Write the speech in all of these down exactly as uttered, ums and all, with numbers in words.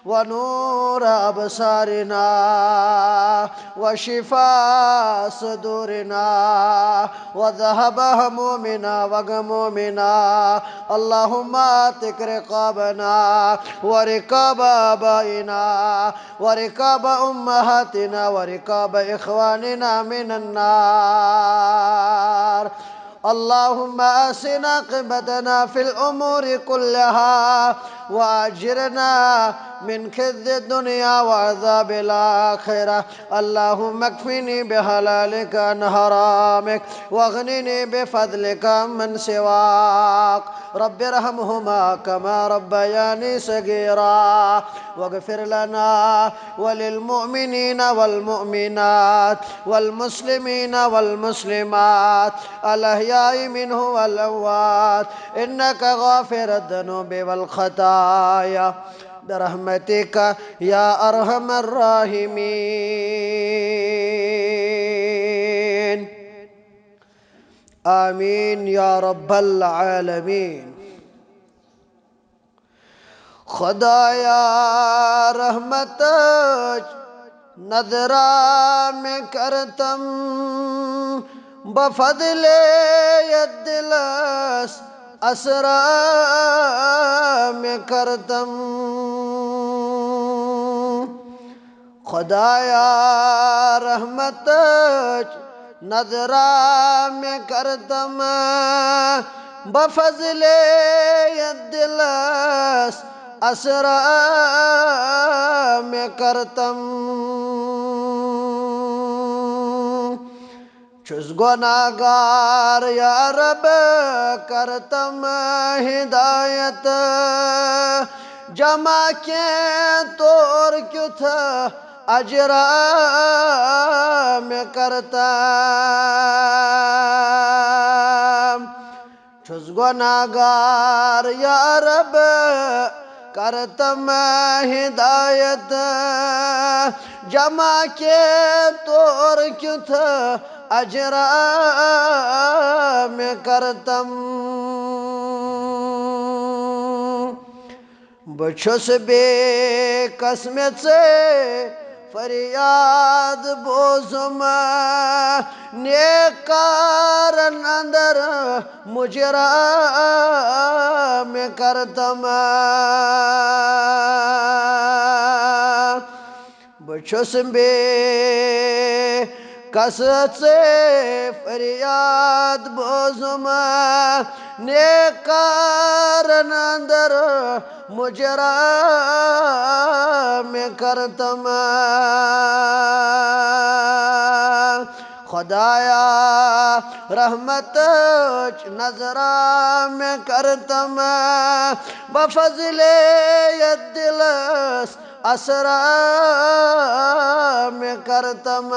ونور أبصارنا وشفاء صدورنا وذهب همومنا وغمومنا. اللهم اعتق رقابنا ورقاب آبائنا ورقاب أمهاتنا ورقاب إخواننا من النار. اللهم أحسن عاقبتنا في الأمور كلها وأجرنا من خزي الدنيا وعذاب الآخرة. اللهم اكفني بحلالك عن حرامك واغنني بفضلك عمن سواك. رب ارحمهما كما ربياني صغيرا. واغفر لنا وللمؤمنين والمؤمنات والمسلمين والمسلمات الأحياء منهم والأموات إنك غافر الذنوب والخطايا برحمتك يا أرحم الراحمين. آمين يا رب العالمين. خدایا، رحمتچ نظرا مےٚ کرتم، بفضل یتھ دلس اسرا مےٚ کرتم. خدایا، رحمتچ نظرا مےٚ کرتم، بفضل یتھ دلس اسرا مےٚ کرتم. چھُس گۄناہگار یا رب، کرتم ہدایت، جمع کینٛہہ طور کیُتھ اجرا مےٚ کرتم. چھُس گۄناہگار یا رب، کرتم ہدایت، جمع کینٛہہ طور کیُتھ اجرا مےٚ کرتم. بہٕ چھُس بے کس مےٚ ژےٚ فریاد بوزُم، نیکارن اندر مجرا مےٚ کرتم. بہٕ چھُس بے کس ژےٚ فریاد بوزُم، نیکارن اندر مجرا مےٚ کرتم. خدایا، رحمتچ نظرا مےٚ کرتم، بفضل یتھ دلس اسرا مےٚ کرتم.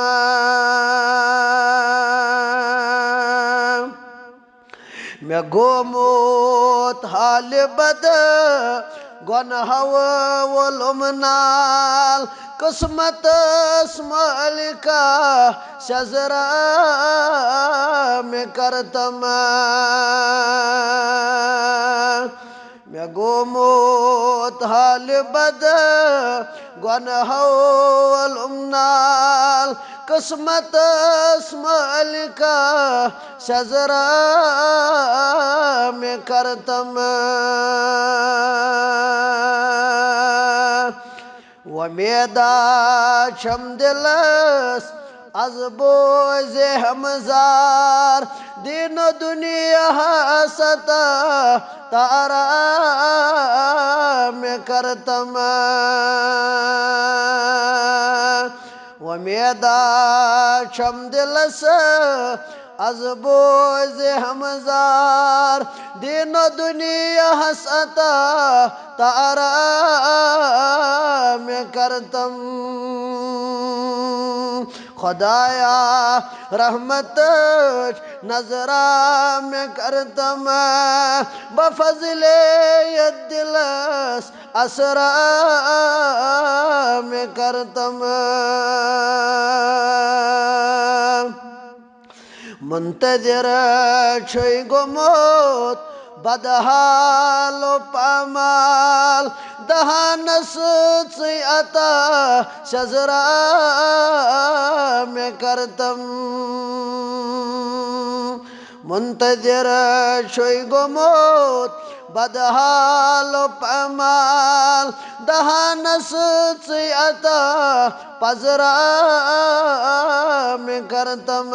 مےٚ گوٚمُت حالہِ بد گۄنہو وولُم نال، قسمتس مٲلکہ سیزرا مےٚ کرتم. مےٚ گوٚمُت حالہِ بد گۄنہو وولُم نال، قسمتس مٲلکہ سیزرا مےٚ کرتم. وۄمیدا چھم دلس از بوزِ ہمزار، دین و دنیا ستا تارا مےٚ کرتم. وۄمیدا چھم دلس از بوزِ ہمزار، دین و دنیا ستا تارا مےٚ کرتم. خدایا، رحمتچ نظرا مےٚ کرتم، بفضل یتھ دلس اسرا مےٚ کرتم. منتظر چھُے گوٚمُت بدحال و پامال دہانس ژٕے عطا سیزرا مےٚ کرتم۔ منتظر چھُے گوٚمُت بدحال و پامال دہانس ژٕے عطا پزرا مےٚ کرتم۔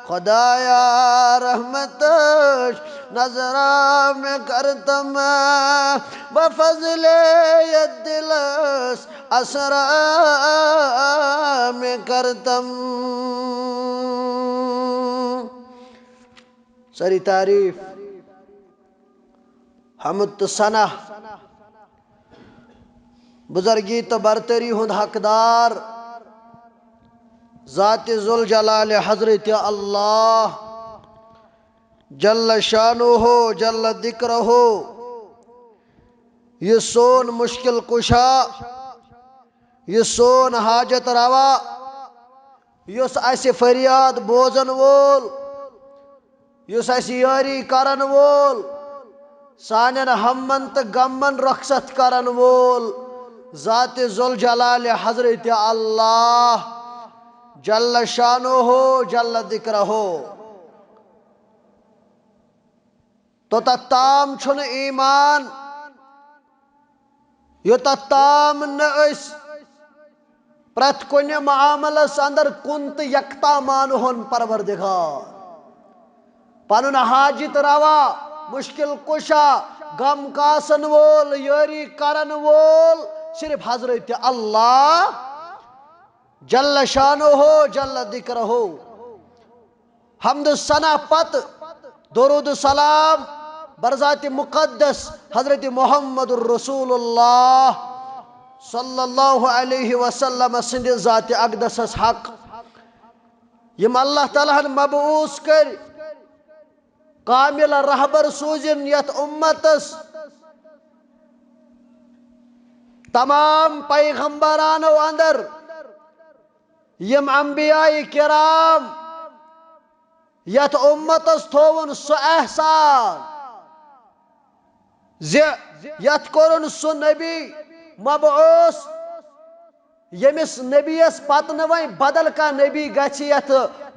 خدایا رحمتش نظرا مےٚ کرتم، بفضل یتھ دلس اثرا مےٚ کرتم۔ سٲری تعریف، حمد تہٕ ثنا، بزرگی تہٕ برتری ہُنٛد حقدار ذات ذوالجلال حضرت اللہ جل شانہ جل ذکرہ، یُس سون مشکل کشا، یُس سون حاجت روا، یُس اسہِ فریاد بوزن وول، یُس اسہِ یٲری کرن وول، سانٮ۪ن ہمن تہٕ غمن رخصت کرن وول، ذات ذوالجلال حضرت اللہ جل شانہ جل ذکرہ۔ توٚتتھ تام چھُنہٕ ایمان، یوٚتتھ تام نہٕ أسۍ پرٛٮ۪تھ کُنہِ معاملس اندر کُن تہٕ یکتا مانہون پروردگار، پنُن حاجت روا، مشکل کشا، غم کاسن وول، یٲری کرن وول صرف حضرت اللہ جل شانہ جل ذکرہ۔ حمد و ثنا پتہٕ درود و سلام بر ذات مقدس حضرت محمد رسول اللہ صلی اللہ علیہ وسلم سٕنٛدِ ذات اقدسس حق، یِم اللہ تعالیٰ ہن مبعوث کٔرۍ، کامل رہبر سوٗزِن یتھ امتس۔ تمام پیغمبرانو اندر یِم انبیاء کرام یتھ امتس تھوون سُہ احسان زِ یتھ کوٚرُن سُہ نبی مبعوث، ییٚمِس نبیَس پتہٕ نہٕ وۄنۍ بدل کانٛہہ نبی گژھِ یتھ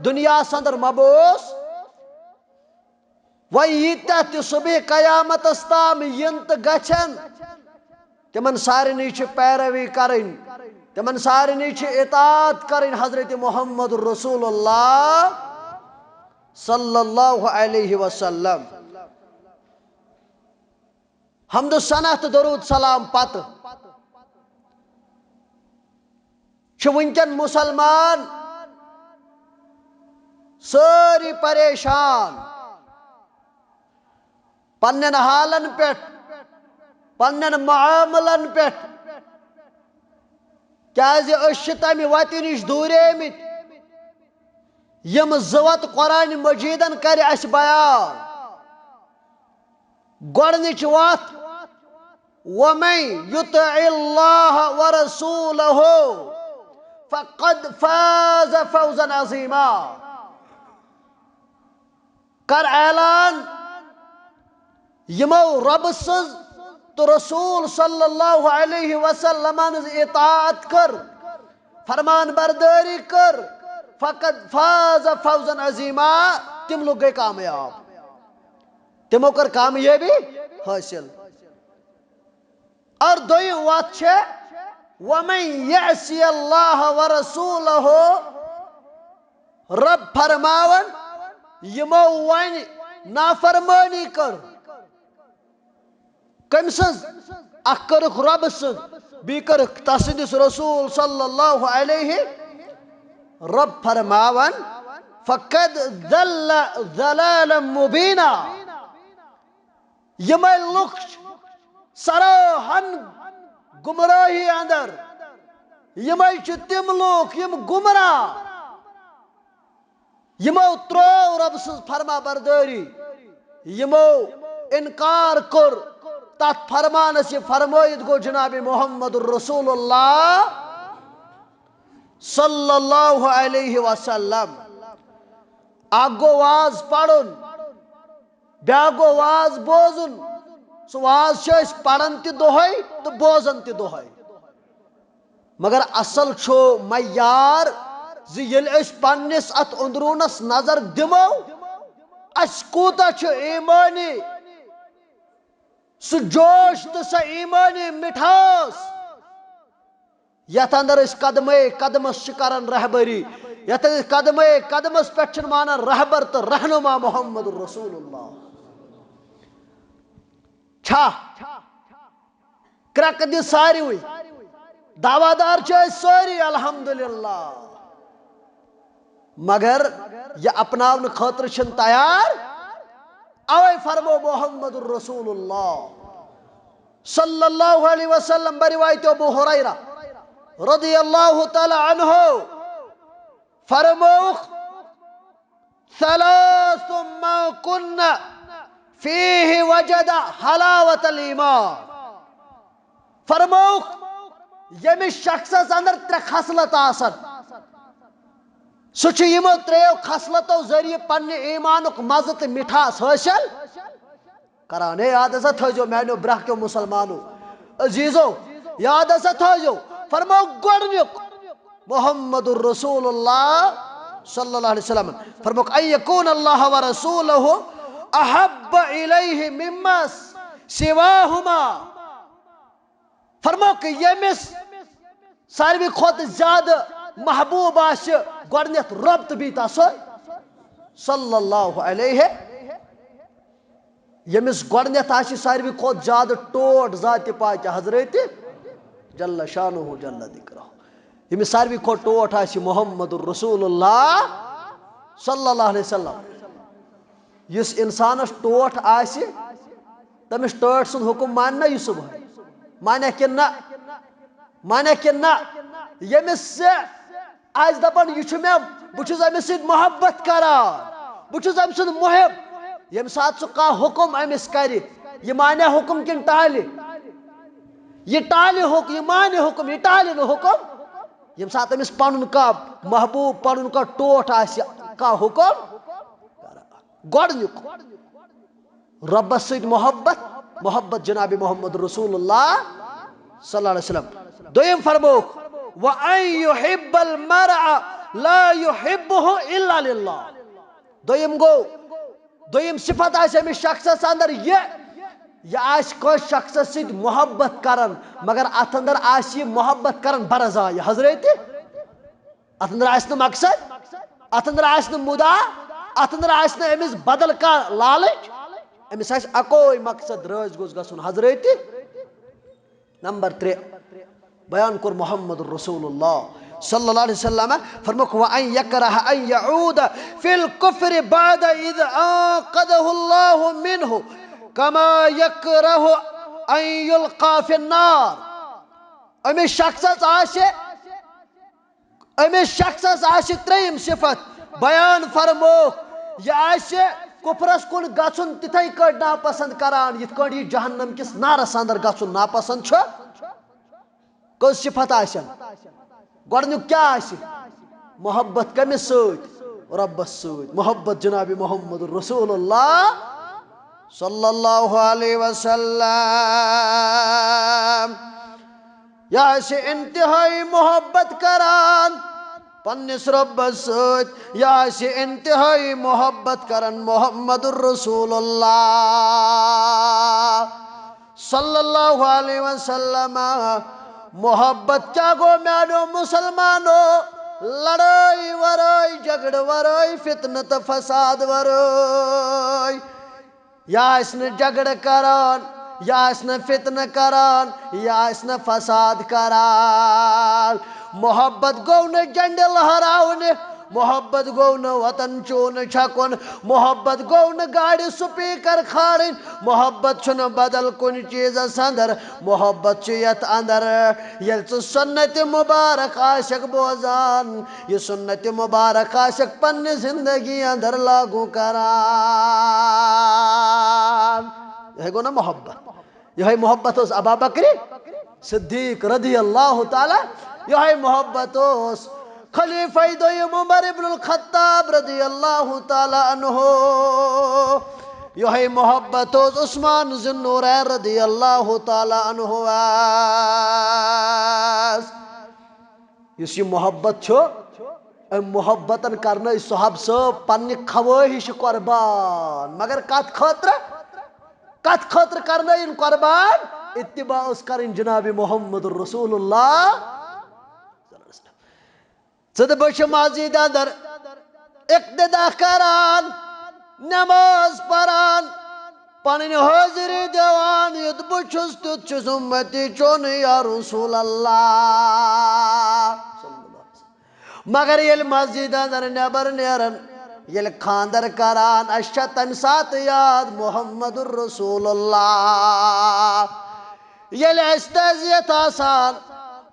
دُنیاہَس اندر مبعوث۔ وۄنۍ ییٖتیٛاہ تہِ صبح قیامتس تام یِن تہٕ گژھن، تِمن سارنٕے چھِ پیروی کرٕنۍ، تِمن سارنٕے چھِ اطاعت کرٕنۍ حضرت محمد رسول اللہ صلی اللہ علیہ وسلم۔ حمد و ثنا تہٕ درود سلام پتہٕ چھِ وٕنکٮ۪ن مُسلمان سٲری پریشان پننٮ۪ن حالن پٮ۪ٹھ، پننٮ۪ن معاملن پٮ۪ٹھ، کیازِ أسۍ چھِ تمہِ وتہِ نِش دوٗریمٕتۍ۔ یِم زٕ وتہٕ قرآن مجیدن کرِ اسہِ بیان۔ گۄڈٕنِچ وَتھ، وَمَن یُطِعِ اللَّهَ وَرَسُولَهُ فَقَدْ فَازَ فَوْزًا عَظِیمًا۔ کر اعلان، یِمو رۄبہٕ سٕنٛز تہٕ رسول صلی اللہ علیہ وسلم ہٕنٛز اطاعت کٔر، فرمان بردٲری کٔر، فقد فاز فوزا عظیما، تِم لُکھ گٔے کامیاب، تِمو کٔر کامیٲبی حٲصِل۔ اور دوٚیِم وَتھ چھےٚ، وَمَن یَعْصِ اللَّهَ وَرَسُولَهُ، رب فرماوان، یِمو وۄنۍ نافرمٲنی کٔر، کٔمۍ سٕنٛز؟ اکھ کٔرٕکھ رۄبہٕ سٕنٛز، بیٚیہِ کٔرٕکھ تسٕنٛدِس رسول صلی اللہ علیہ۔ رب فرماوان، فقد ضل ضلالا مبینا۔ یِمے لُکھ چھِ سراہن گمراہی اندر۔ یِمے چھِ تِم لُکھ یِم گمراہ۔ یِمو ترٛوو رۄب سٕنٛز فرما بردٲری، یِمو انکار کوٚر تتھ فرمانس، یہِ فرمٲیِتھ گوٚو جناب محمد رسول اللہ صلی اللہ علیہ وسلم۔ اکھ گوٚو واز پرُن، بیٛاکھ گوٚو واز بوزُن۔ سُہ واز چھِ أسۍ پران تہِ دۄہے تہٕ بوزان تہِ دۄہے۔ مگر اصل چھُ معیار زِ ییٚلہِ أسۍ پننِس اتھ اندروٗنس نظر دِمو، اسہِ کوٗتاہ چھُ ایمٲنی سُہ جوش تہٕ سۄ ایمٲنی مٹھاس، یتھ اندر أسۍ قدمے قدمس چھِ کران رہبری، یتھ أسۍ قدمے قدمس پٮ۪ٹھ چھِن مانان رہبر تہٕ رہنما محمد رسول اللہ۔ چھا کرٛکھ دِتھ ساروٕے؟ دعویٰ دار چھِ أسۍ سٲری، الحمدللہ۔ مگر یہِ اپناونہٕ خٲطرٕ چھِنہٕ تیار۔ اوے فرمو محمد رسول اللہ صلی اللہ علیہ وسلم، بروایت ابو ہریرہ رضی اللہ تعالی عنہ فرموک، ثلاث من كن فيه وجد حلاوة الإيمان۔ فرموک، ییٚمِس شخصس اندر ترٛےٚ خصلت آسن، سُہ چھُ یِمو ترٛیٚیو خصلتو ذٔریعہٕ پننہِ ایمانُک مزٕ تہٕ مِٹھاس حٲصِل کران۔ ہے، یاد ہسا تھٲیزیو میانیو برٛونٛہہ کیو مسلمانو، عزیزو، یاد ہسا تھٲیزیو۔ فرموو گۄڈٕنیُک، محمد رسول اللہ صلی اللہ علیہ وسلم۔ فرمووُکھ، ان یکون اللہ و رسولہ احب الیہ مما سواہما۔ فرمووُکھ، ییٚمِس ساروی کھۄتہٕ زیادٕ محبوب آسہِ گۄڈٕنیتھ رۄب تہٕ بیٚیہِ تسے صلی اللہ علیہ، ییٚمِس گۄڈٕنیتھ آسہِ ساروی کھۄتہٕ زیادٕ ٹوٹھ ذاتِ پاکہِ حضرت جل شانہ جل ذکرہ، ییٚمِس ساروی کھۄتہٕ ٹوٹھ آسہِ محمد رسول اللہ صلی اللہ علیہ وسلم۔ یُس انسانس ٹوٹھ آسہِ، تٔمِس ٹٲٹھ سُنٛد حُکم مانہِ نا یہِ صبحٲے؟ مانہِ کِنہٕ نہ؟ مانہِ کِنہٕ نہ؟ ییٚمِس سُہ آسہِ دپان، یہِ چھُ مےٚ، بہٕ چھُس أمِس سۭتۍ محبت کران، بہٕ چھُس أمۍ سُنٛد محب، ییٚمہِ ساتہٕ سُہ کانٛہہ حُکم أمِس کرِ، یہِ مانہِ حُکم کِنہٕ ٹالہِ؟ یہِ ٹالہِ حُکم، یہِ مانہِ حُکم، یہِ ٹالہِ نہٕ حُکم۔ ییٚمہِ ساتہٕ أمِس پنُن کانٛہہ محبوب، پنُن کانٛہہ ٹوٹھ آسہِ، کانٛہہ حُکم کران۔ گۄڈٕنیُک، رۄبس سۭتۍ محبت، محبت جناب محمد رسول اللہ صلی اللہ علیہ وسلم۔ دوٚیِم فرمووُکھ، وَأَن يُحِبَّ الْمَرْءَ لَا يُحِبُّهُ إِلَّا لِلَّهِ۔ دوٚیِم گوٚو، دوٚیِم صفت آسہِ أمِس شخصس اندر یہِ، یہِ آسہِ کٲنٛسہِ شخصس سۭتۍ محبت کران، مگر اتھ اندر آسہِ یہِ محبت کران برضایہِ حضرت۔ اتھ اندر آسہِ نہٕ مقصد، اتھ اندر آسہِ نہٕ مُدا، اتھ اندر آسہِ نہٕ أمِس بدل کانٛہہ لالچ، أمِس آسہِ اکوے مقصد، رٲضۍ گوٚژھ گژھُن حضرت۔ نمبر ترٛےٚ، بیان کوٚر محمد رسول اللہ صلی اللہ علیہ وسلم، فرمووُکھ، وَأَن يَكْرَهَ أَن يَعُودَ فِي الْكُفْرِ بَعْدَ إِذْ أَنْقَذَهُ اللَّهُ مِنْهُ كَمَا يَكْرَهُ أَن يُلْقَى فِي النَّارِ۔ أمِس شخصس آسہِ أمِس شخصس آسہِ ترٛیٚیِم صفت بیان فرمووُکھ، یہِ آسہِ کفرس کُن گژھُن تِتھے کٲٹھۍ ناپسند کران، یِتھ کٲٹھۍ یہِ جہنم کِس نارس اندر گژھُن ناپسند چھُ۔ کٔژ صفت آسن؟ گۄڈٕنیُک کیٛاہ آسہِ؟ محبت کٔمِس سۭتۍ؟ رۄبس سۭتۍ۔ محبت جناب محمد رسول اللہ صلی اللہ علیہ وسلم۔ یہِ آسہِ انتہٲئی محبت کران پننِس رۄبس سۭتۍ، یہِ آسہِ انتہٲئی محبت کران محمد رسول اللہ صلی اللہ علیہ وسلم۔ محبت کیٛاہ گوٚو میانیو مسلمانو؟ لڑٲے ورٲے، جھگڑٕ ورٲے، فتنہٕ تہٕ فساد ورٲے۔ یہِ آسہِ نہٕ جھگڑٕ کران، یہِ آسہِ نہٕ فتنہٕ کران، یہِ آسہِ نہٕ فساد کران۔ محبت گوٚو نہٕ جھنڈٕ لہراونہِ، محبت گوٚو نہٕ وطن چوٗنہٕ چھکُن، محبت گوٚو نہٕ گاڑِ سپیکر کھارٕنۍ، محبت چھُنہٕ بدل کُنہِ چیٖزس اندر، محبت چھُ یتھ اندر۔ ییٚلہِ ژٕ سنت مبارک آسکھ بوزان، یہِ سنت مبارک آسکھ پننہِ زندگی اندر لاگو کران۔ یِہوٚے گوٚو نا محبت؟ یِہوٚے محبت اوس ابا بکر صدیق رضی اللہ تعالیٰ، یِہوٚے محبت اوس خلیفہ دوٚیِم عمر ابن الخطاب رضی اللہ تعالیٰ عنہ۔ یۄہے محبت اوس عثمان ذی النورین رضی اللہ تعالیٰ عنہ۔ یُس یہِ محبت چھُ، أمۍ محبتن کرنٲے صحابہٕ صٲب پننہِ خواہش قربان۔ مگر کتھ خٲطرٕ؟ کتھ خٲطرٕ کرنٲیِن قربان؟ اتباع اوس کرٕنۍ جناب محمد رسول اللہ۔ ژٕ تہٕ بہٕ چھِ مسجد اندر اقتدا کران، نماز پران، پنٕنۍ حٲضری دِوان، یُتھ بہٕ چھُس تیُتھ چھُس اُمتی چون یا رسول اللہ۔ مگر ییٚلہِ مسجد اندر نٮ۪بر نیران، ییٚلہِ خاندر کران، اسہِ چھا تمہِ ساتہٕ یاد محمد رسول اللہ؟ ییٚلہِ اَسہِ تعزیت آسان،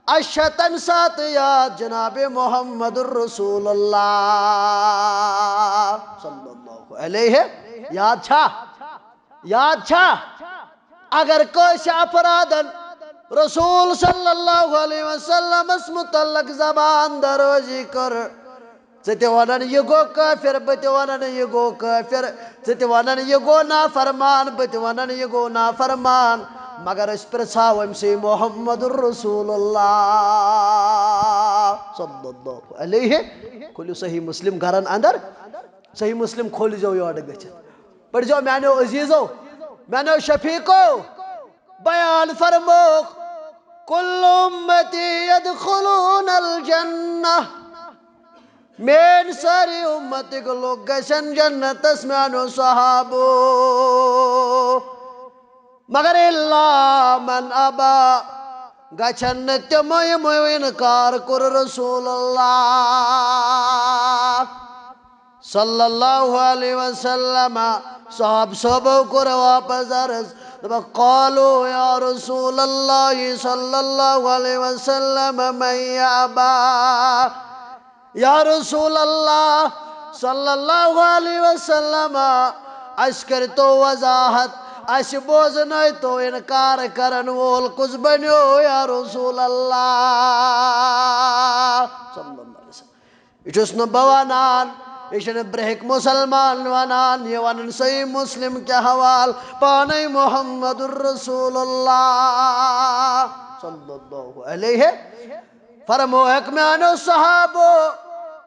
اَسہِ چھا تَمہِ ساتہٕ یاد جناب محمد رسول اللہ صلی اللہ علیہ؟ یاد چھا؟ یاد چھا؟ اگر کٲنٛسہِ افرادن رسول صلی اللہ علیہ وسلمس متعلق زبان درٲزی کٔر، ژٕ تہِ وَنان یہِ گوٚو کٲفِر، بہٕ تہِ وَنان یہِ گوٚو کٲفِر، ژٕ تہِ وَنان یہِ گوٚو نافرمان، بہٕ تہِ وَنان یہِ گوٚو نافرمان۔ مگر أسۍ پرٛژھاو أمۍ سٕے محمد رسول اللہ صلی اللہ علیہ۔ کھوٗلِو صحیح مسلم گرن اندر، صحیح مسلم کھوٗلِزیو یورٕ گٔژھِتھ۔ پٔرۍزیو میانیو عزیزو، میانیو شفیقو، بیان فرمووُکھ، کل امتی یدخلون الجنہ، میٲنۍ سٲری اُمتٕکۍ لُکھ گژھن جنتس میانیو صحابو۔ مگر الا من ابا، گژھن نہٕ تِمو یِمو انکار کوٚر رسول اللہ صلی اللہ علیہ وسلم۔ صحابہٕ صٲبو کوٚر واپس عرض، دوٚپُکھ، قالوا یا رسول اللہ صلی اللہ علیہ وسلم من یابا؟ یا رسول اللہ صلی اللہ علیہ وسلم، اَسہِ کٔرۍتو وضاحت، اَسہِ بوزنٲیتو اِنکار کرن وول کُس بنیو یا رسول اللہ صلی اللہ علیہ وسلم۔ یہِ چھُس نہٕ بہٕ وَنان، یہِ چھِنہٕ برٛہِکۍ مُسلمان وَنان، یہِ وَنان صحیح مسلم کہِ حوال پانے محمد رسول اللہ صلی اللہ علیہ۔ فرمووُکھ میانیو صحابو،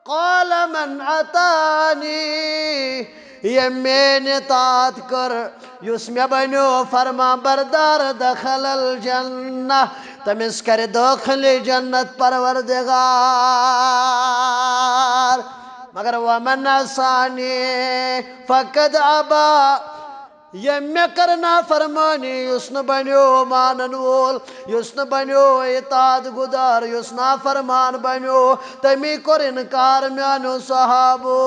قال من اتانی، ییٚمۍ میٲنۍ اطاعت کٔر، یُس مےٚ بنیو فرما بردار، دخل الجنہ، تٔمِس کرِ دٲخلِ جنت پروردگار۔ مگر ومن عصانی فقد ابا، ییٚمۍ مےٚ کٔر نافرمٲنی، یُس نہٕ بنیو مانن وول، یُس نہٕ بنیو اطاعت گُزار، یُس نافرمان بنیو، تٔمی کوٚر انکار میانیو صحابو۔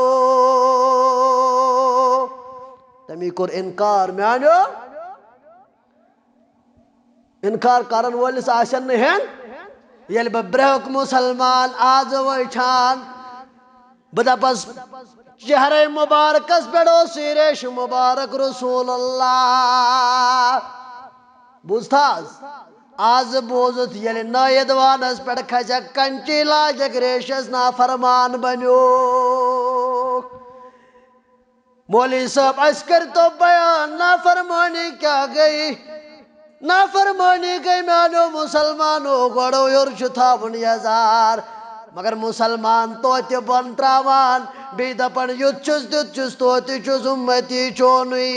تٔمی کوٚر انکار میانیو۔ انکار کرن وٲلِس آسن نہٕ ہٮ۪ن۔ ییٚلہِ بہٕ برٛہُک مُسلمان آز وٕچھان، بہٕ دپس، چہرے مبارکس پٮ۪ٹھ اوس ریش مبارک رسول اللہ۔ بوٗزتھا حظ؟ آز بوٗزُتھ ییٚلہِ نٲیِد وانس پٮ۪ٹھ کھسٮ۪کھ کنچی لاگٮ۪کھ ریشس نافرمان بنیوکھ۔ مولوی صٲب، اَسہِ کٔرۍتو بیان، نافرمٲنی کیٛاہ گٔے؟ نافرمٲنی گٔے میٛانیو مُسلمانو، گۄڈَو ہیوٚر چھُ تھاوُن یَزار۔ مگر مُسلمان توتہِ بۄن ترٛاوان، بیٚیہِ دَپان، یُتھ چھُس تیُتھ چھُس، توتہِ چھُس اُمتی چونُے۔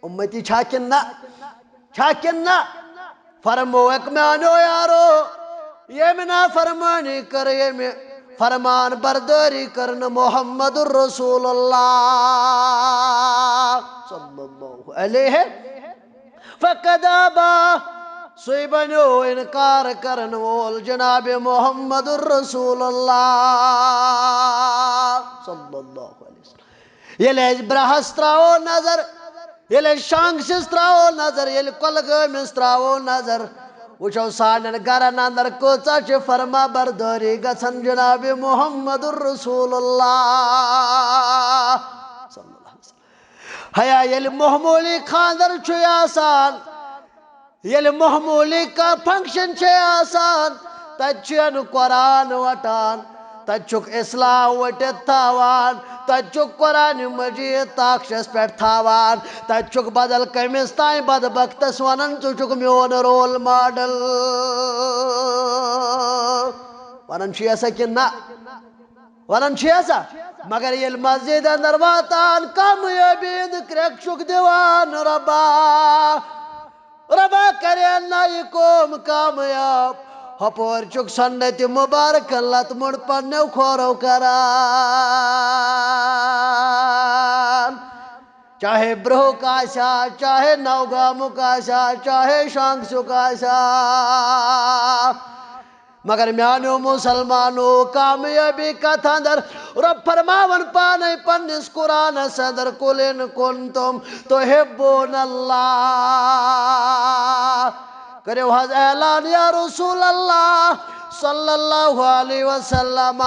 اُمتی چھا کِنہٕ نہ؟ چھا کِنہٕ نہ؟ فرمووُکھ میانیو یارو، ییٚمۍ نافرمٲنی کٔر، ییٚمۍ فرمان بردٲری کٔر نہٕ محمد رسول اللہ صلی اللہ علیہ فقد ابا، سُے بنیو انکار کرن وول جناب محمد رسول اللہ صلی اللہ علیہ وسلم۔ ییٚلہِ أسۍ برٛہس ترٛاوو نظر، ییٚلہِ أسۍ شانٛگسِس ترٛاوو نظر، ییٚلہِ کۄلگٲمِس ترٛاوو نظر، وٕچھو سانٮ۪ن گرن اندر کۭژاہ چھِ فرما بردٲری گژھان جناب محمد رسول اللہ صلی اللہ علیہ وسلم۔ ہیا ییٚلہِ معموٗلی خانٛدر چھُے آسان، ییٚلہِ معموٗلی کانٛہہ function چھے آسان، تَتہِ چھُ اَنہٕ قرآن وَٹان، تتہِ چھُکھ اسلام ؤٹِتھ تھاوان، تتہِ چھُکھ قرآن مجید تاخچس پٮ۪ٹھ تھاوان، تتہِ چھُکھ بدل کٔمِس تام بدبختس ونان، "ژٕ چھُکھ میون رول ماڈل۔" ونان چھُ یسا کِنہٕ نہ؟ ونان چھُ یسا؟ مگر ییٚلہِ مسجد اندر واتان، کامیٲبی ہُنٛد کرٛٮ۪کھ چھُکھ دِوان، "رۄبا، رۄبا، کرے نہ یہِ قوم کامیاب، ہپٲرۍ چھُکھ سنت مبارکن لتہٕ موٚنٛڈ پننیو کھورو کران۔" چاہے برٛونٛہُک آسہِ ہا، چاہے نوگامُک آسہِ ہا، چاہے شانٛگسُک آسہِ ہا۔ مگر میانیو مسلمانو، کامیٲبی کتھ اندر، رۄب فرماوان پانے پننِس قرآنس اندر، "قل ان کنتم تحبون اللہ۔" کٔرِو حظ اعلان، یا رسول اللہ صلی اللہ علیہ وسلم،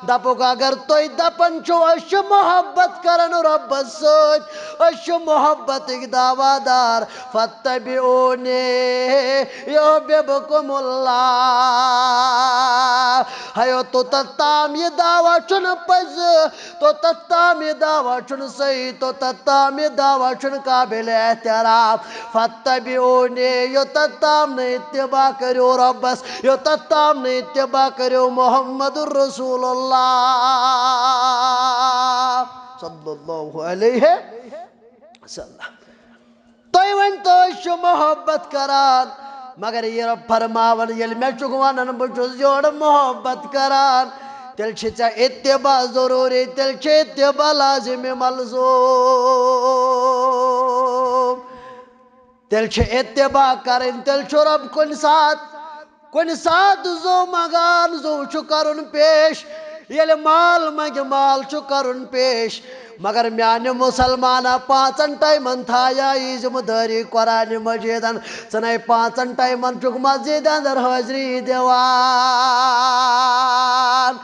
دپُکھ، اگر تُہۍ دپان چھِو، أسۍ چھِ محبت کران رۄبس سۭتۍ، أسۍ چھِ محبتٕکۍ دعویٰ دار، فاتبعونی یحببکم اللہ۔ ہیو، توٚتتھ تام یہِ دعویٰ چھُنہٕ پٔزِ، توٚتتھ تام یہِ دعویٰ چھُنہٕ صحیح، توٚتتھ تام یہِ دعویٰ چھُنہٕ قابل احترام۔ فاتبعونی، یوٚتتھ تام نہٕ اتباع کٔرِو رۄبس، یوٚتتھ تام نہٕ اتباع کٔرِو محمد رسول اللہ صلی اللہ علیہ وسلم۔ تُہۍ ؤنۍ تو، أسۍ چھِ محبت کران، مگر یہِ رۄب فرماوان، ییٚلہِ مےٚ چھُکھ ونان بہٕ چھُس یورٕ محبت کران، تیٚلہِ چھِ ژےٚ اتباع ضروٗری، تیٚلہِ چھِ اتباع لازم ملزوم۔ تیٚلہِ چھِ اتباع کرٕنۍ، تیٚلہِ چھُ رۄب کُنہِ ساتہٕ، کُنہِ ساتہٕ زُو منٛگان، زُو چھُ کرُن پیش۔ ییٚلہِ مال منٛگہِ، مال چھُ کرُن پیش۔ مگر میانہِ مسلمانہ، پانٛژن ٹایمن تھایا یہِ ذمہٕ دٲری قرآن مجیدن۔ ژٕ نے پانٛژن ٹایمن چھُکھ مسجد اندر حٲضری دِوان۔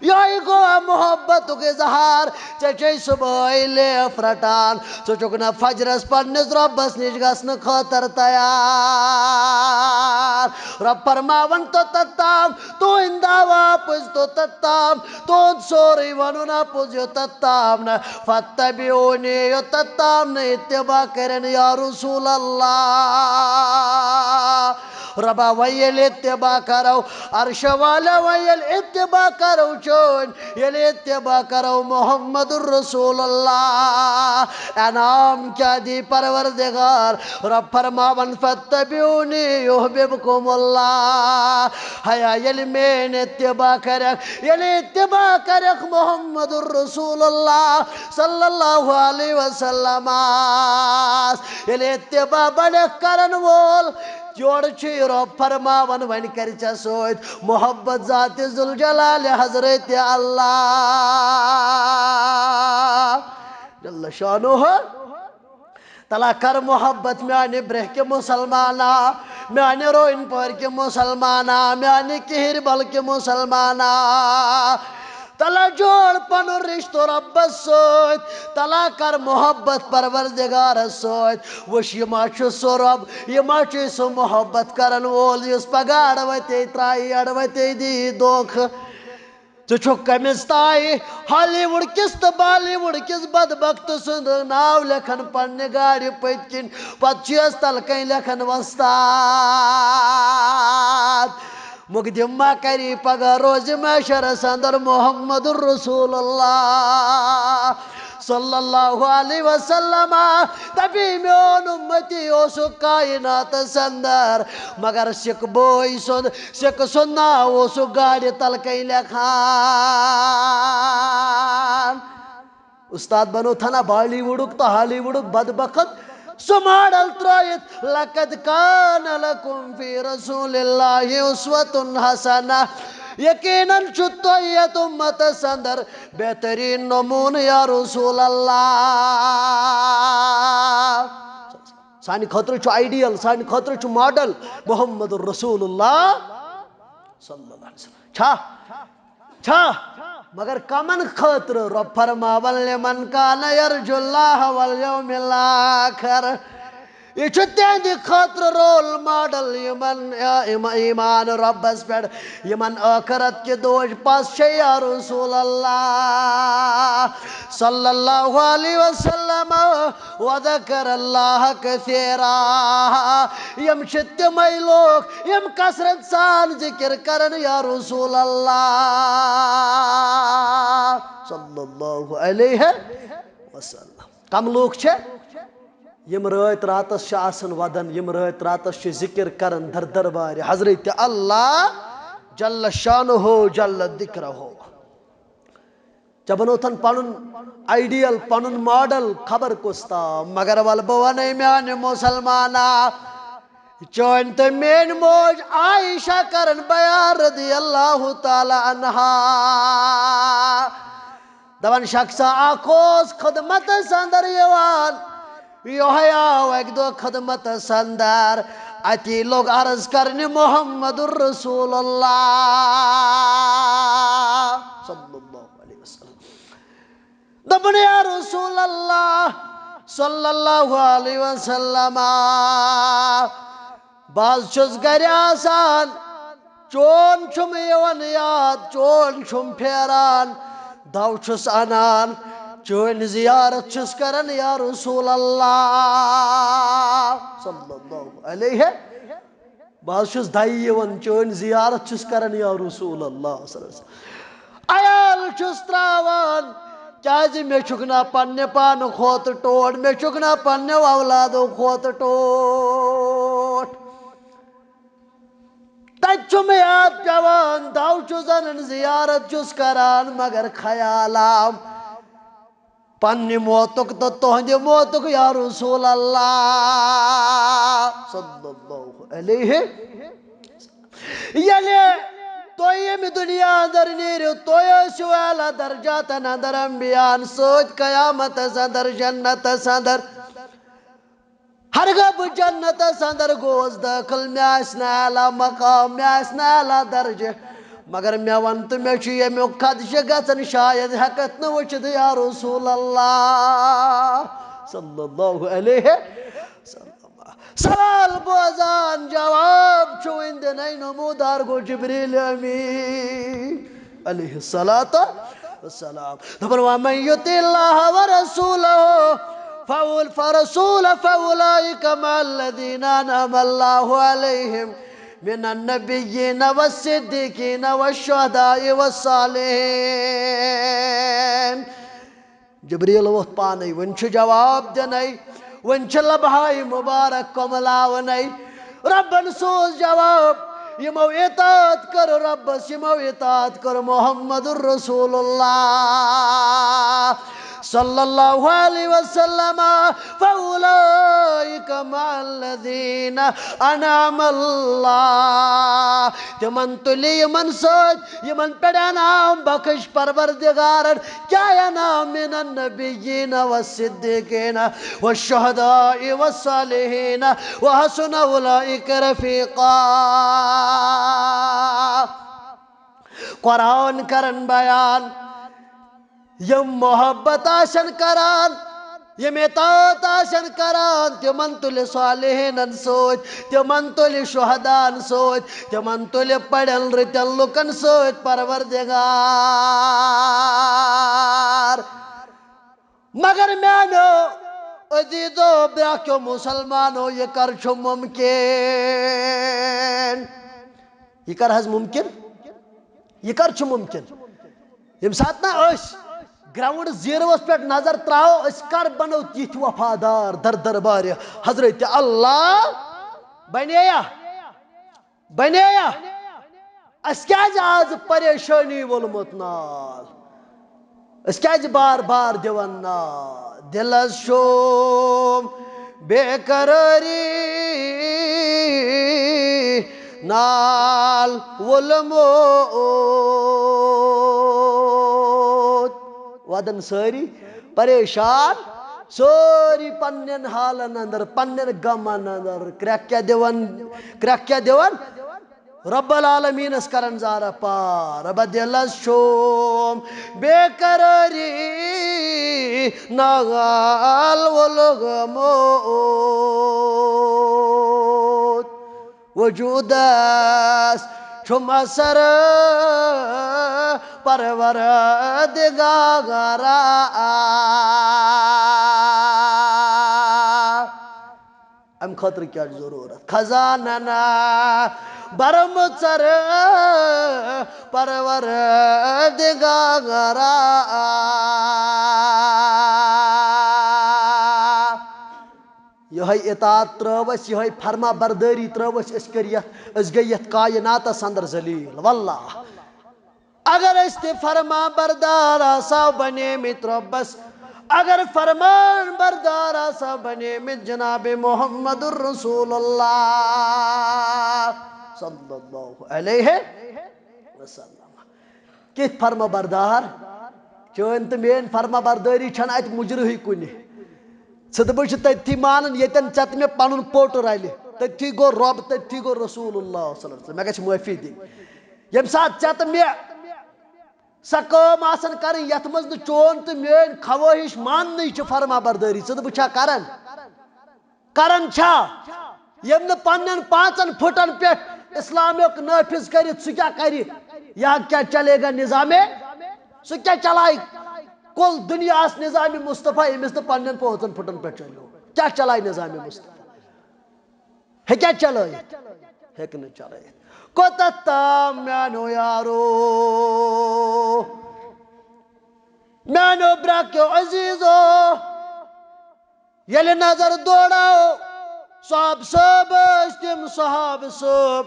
یہے گوٚو محبتُک اظہار۔ ژےٚ چھے صبحٲے لیف رٹان، ژٕ چھُکھ نہ فجرس پننِس رۄبس نِش گژھنہٕ خٲطرٕ تیار۔ رۄب فرماوان، توٚتتھ تام تُہنٛد دعویٰ پوٚز، توٚتتھ تام تُہنٛد سورُے ونُن اپُز، یوٚتتھ تام نہٕ فاتبعونی، یوٚتتھ تام نہٕ اتباع کرن یا رسول اللہ۔ رۄبا، وۄنۍ ییٚلہِ اتباع کرو، عرشہ والا، وۄنۍ ییٚلہِ اتباع کرو چٲنۍ، ییٚلہِ اتباع کرو محمد رسول اللہ، انعام کیٛاہ دی پروردگار؟ رۄب فرماوان، فاتبعونی یحببکم اللہ۔ ہیا، ییٚلہِ میٲنۍ اتباع کرکھ، ییٚلہِ اتباع کرکھ محمد رسول اللہ صلی اللہ علیہ وسلم، ییٚلہِ اتباع بنکھ کرن وول، یورٕ چھُ یہِ رۄب فرماوان، وۄنۍ کرِ ژےٚ سۭتۍ محبت ذات ذوالجلال حضرت اللہ جل شانہ۔ تلا کر محبت میانہِ برٛہکہِ مسلمانا، میانہِ روین پورکہِ مسلمانا، میانہِ کہِر بلکہِ مسلمانا۔ تلا جوڑ پنُن رشتہٕ رۄبس سۭتۍ، تلا کر محبت پروردگارس سۭتۍ۔ وٕچھ، یہِ ما چھُ سُہ رۄب، یہِ ما چھُ سُہ محبت کرن وول، یُس پگاہ اڑوتے ترایی، اڑوتے دی دھوکھٕ۔ ژٕ چھُکھ کٔمِس تام ہالی وُڈ کِس تہٕ بالی وُڈ کِس بدبخت سُنٛد ناو لیکھان پننہِ گاڑِ پٔتۍ کِنۍ، پتہٕ چھُ یس تلہٕ کنۍ لیکھان وۄستاد۔ مقدم ما کری پگاہ روزِ محشرس اندر محمد رسول اللہ صلی اللہ علیہ وسلم۔ تبی میون امتی اوسُکھ کائناتس اندر، مگر سکھ بوے سُنٛد، سکھ سُنٛد ناو اوسُکھ گاڑِ تل کَنۍ لیکھان۔ استاد بنو تھنا بالی وُڈُک تہٕ ہالی وُڈُک بدبخت سُہ ماڈل ترٲیِتھ، "لقد کان لکم فی رسول اللہ اسوۃ حسنہ"، یقیناً چھُ تۄہہِ یتھ امتس اندر بہترین نمونہٕ یا رسول اللہ۔ سانہِ خٲطرٕ چھُ آئیڈیل، سانہِ خٲطرٕ چھُ ماڈل محمد رسول اللہ صلی اللہ علیہ وسلم۔ چھا؟ چھا؟ مگر کمن خٲطرٕ؟ رۄب فرماوان، "لمن کان یرجو اللہ والیوم الآخر"۔ یہِ چھُ تِہنٛدِ خٲطرٕ رول ماڈل، یِمن، یا، یِم ایمان رۄبس پٮ۪ٹھ، یِمن ٲخرت کہِ دۄہٕچ پژھ چھےٚ، یا رسول اللہ صلی اللہ علیہ وسلم۔ وذکر اللہ کثیرا۔ یِم چھِ تِمے لوٗکھ، یِم کثرت سان ذکر کرن، یا رسول اللہ صلی اللہ علیہ وسلم۔ کم لوٗکھ چھِ؟ یِم رٲتۍ راتس چھِ آسان ودان، یِم رٲتۍ راتس چھِ ذکر کران در دربارِ حضرت اللہ جل شانہ جل ذکرہ۔ ژےٚ بنوتھن پنُن آئیڈیل، پنُن ماڈل خبر کُس تام، مگر ول بہٕ ونے میانہِ مسلمانا، چٲنۍ تہٕ میٲنۍ موج عائشہ کرن بیان رضی اللہ تعالی عنہا۔ دپان شخصا اکھ اوس خدمتس اندر یوان، یہے آو اکہِ دۄہ خدمتس اندر، اتی لوٚگ عرض کرنہِ محمد رسول اللہ صلی اللہ علیہ وسلم۔ دوٚپُن، یا رسول اللہ صلی اللہ علیہ وسلم، بہٕ حظ چھُس گرِ آسان، چون چھُم یِوان یاد، چون چھُم پھیران، دَو چھُس اَنان، چٲنۍ زیارت چھُس کران، یا رسول اللہ صلی اللہ علیہ۔ بہٕ حظ چھُس دَیہِ یِوان، چٲنۍ زیارت چھُس کران، یا رسول اللہ صلی اللہ علیہ وسلم۔ عیال چھُس تراوان، کیازِ مےٚ چھُکھ نہ پننہِ پانہٕ کھۄتہٕ ٹوٹھ، مےٚ چھُکھ نہ پننیو اولادو کھۄتہٕ ٹوٹھ۔ تتہِ چھُم یاد پیوان، دَو چھُس انان، زیارت چھُس کران، مگر خیال آو پننہِ موتُک تہٕ تُہنٛدِ موتُک، یا رسول اللہ صلی اللہ علیہ۔ ییٚلہِ تُہۍ ییٚمہِ دُنیا اندر نیٖرِو، تُہۍ ٲسِو اعلیٰ درجاتن اندر، انبیاءن سۭتۍ قیامتس اندر، جنتس اندر۔ ہرگاہ بہٕ جنتس اندر گوس دٲخل، مےٚ آسہِ نہٕ اعلیٰ مقام، مےٚ آسہِ نہٕ اعلیٰ درجہٕ، مگر مےٚ وَن تہٕ، مےٚ چھُ ییٚمیُک خدشہٕ گژھان، شاید ہٮ۪کتھ نہٕ وٕچھِتھ، یا رسول اللہ صلی اللہ علیہ وسلم۔ سوال بوزان، جواب چھُ وٕنہِ دِنَے، نمودار گوٚو جبریل امین علیہ الصلوۃ والسلام۔ دوٚپُن، ومن یطع اللہ ورسولہ فأول-، فرسول فأولئک مع الذین انعم اللہ علیہم من النبیین والصدیقین والشہداء والصالحین۔ جبریل ووٚتھ پانے، وۄنۍ چھُ جواب دِنَے، وۄنۍ چھِ لبہاے مبارک کۄملاونَے۔ رۄبن سوز جواب، یِمو اطاعت کٔر رۄبس، یِمو اطاعت کٔر محمد رسول اللہ صلی اللہ علیہ وسلم۔ فأولئک مع الذین انعم اللہ، تِمن تُلہِ یِمن سۭتۍ یِمن پٮ۪ٹھ انعام بخش پروردگارن۔ کیٛاہ انعام؟ من النبیین والصدیقین والشہداء والصالحین وحسن اولئک رفیقا۔ قرآن کرن بیان، یِم محبت آسن کران، یِم اطاعت آسن کران، تِمن تُلہِ صالحینن سۭتۍ، تِمن تُلہِ شہداہن سۭتۍ، تِمن تُلہِ پڑھن رٕتٮ۪ن لُکن سۭتۍ پروردگار۔ مگر میانیو عزیزو، برٛکھیو مسلمانو، یہِ کر چھُ ممکن؟ یہِ کر حظ ممکن؟ یہِ کر چھُ ممکن؟ ییٚمہِ ساتہٕ نہ أسۍ گراؤنڈ زیروَس پٮ۪ٹھ نظر تراوو، أسۍ کر بنو تِتھۍ وفادار در دربارِ حضرت اللہ؟ بنییا؟ بنییا؟ اَسہِ کیازِ آز پریشٲنی وولمُت نال؟ أسۍ کیازِ بار بار دِوان نال؟ دِلس چھُم بے قرٲری نال وولمُت۔ وَدن سٲری پریشان، سٲری پننٮ۪ن حالن اندر، پننٮ۪ن غمن اندر۔ کرٛٮ۪کھ کیٛاہ دِوان؟ کرٛٮ۪کھ کیٛاہ دِوان؟ رب العالمینس کرن زارہ پار، بدلس چھوم بے قراری نال وولگموت۔ وجودس چھم اثر پروردگارا۔ امہِ خٲطرٕ کیٛاہ چھُ ضروٗرت؟ خزانن برمٕژر پروردگارا۔ یِہوٚے اطاعت ترٲو اَسہِ، یِہوٚے فرما بردٲری ترٲو اَسہِ، أسۍ کٔرۍ یَتھ، أسۍ گٔے یَتھ کائناتس اندر ذلیل۔ واللہ، اگر أسۍ تہِ فرما بردار آسہو بنیمٕتۍ رۄبس، اگر فرمان بردار آسہو بنیمٕتۍ جناب محمد رسول اللہ صلی اللہ علیہ وسلم۔ کِتھ فرما بردار؟ چٲنۍ تہٕ میٲنۍ فرما بردٲری چھنہٕ اتہِ مُجرٕہٕے کُنہِ۔ ژٕ تہٕ بہٕ چھِ تٔتھی مانان، ییٚتٮ۪ن ژےٚ تہٕ مےٚ پنُن پوٚٹ رلہِ، تٔتھی گوٚو رۄب، تٔتھی گوٚو رسول اللہ صلی اللہ علیہ وسلم۔ مےٚ گژھِ معٲفی دِنۍ۔ ییٚمہِ ساتہٕ ژےٚ تہٕ مےٚ سۄ کٲم آسان کرٕنۍ، یتھ منٛز نہٕ چون تہٕ میٲنۍ خواہش ماننٕے چھِ فرما بردٲری، ژٕ تہٕ بہٕ چھا کران؟ کران چھا؟ ییٚمۍ نہٕ پننٮ۪ن پانٛژن پھُٹن پٮ۪ٹھ اسلامیُک نٲفذ کٔرِتھ، سُہ کیٛاہ کرِ؟ یا کیا چلے گا نظام؟ سُہ کیٛاہ چلایہِ؟ کُل دُنیاہس نظام مصطفیٰ، ییٚمِس نہٕ پننٮ۪ن پانٛژن پھُٹن پٮ۪ٹھ چلیو، کیٛاہ چلایہِ نظام مصطفیٰ؟ ہیٚکیٛاہ چلٲیِتھ؟ ہیٚکہِ نہٕ چلٲیِتھ۔ کوٚتتھ تام میٛانیو یارو، میٛانیو برٛکیو عزیٖزو، ییٚلہِ نظر دوڑاو، صحاب صٲب ٲسۍ تِم صحاب صٲب،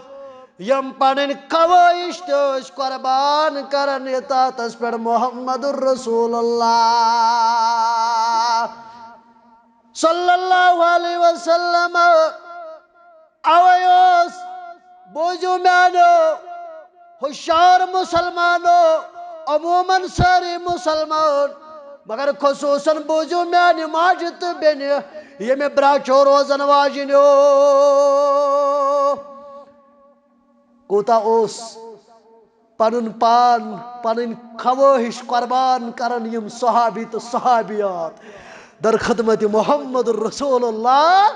یِم پنٕنۍ خواہش تہِ ٲسۍ قربان کران اطاعتس پٮ۪ٹھ محمد رسول اللہ۔ صلی اللہ علیہ وسلم۔ اوے اوس، بوٗزِو میانیو ہوشیار مسلمانو، عموماً سٲری مسلمان، مگر خصوصاً بوٗزِو میانہِ ماجہِ تہٕ بیٚنہِ، ییٚمہِ برٛاچو روزن واجنیو۔ کوٗتاہ اوس پنُن پان، پنٕنۍ خواہش قربان کران یِم صحابی تہٕ صحابیات در خدمت محمد رسول اللہ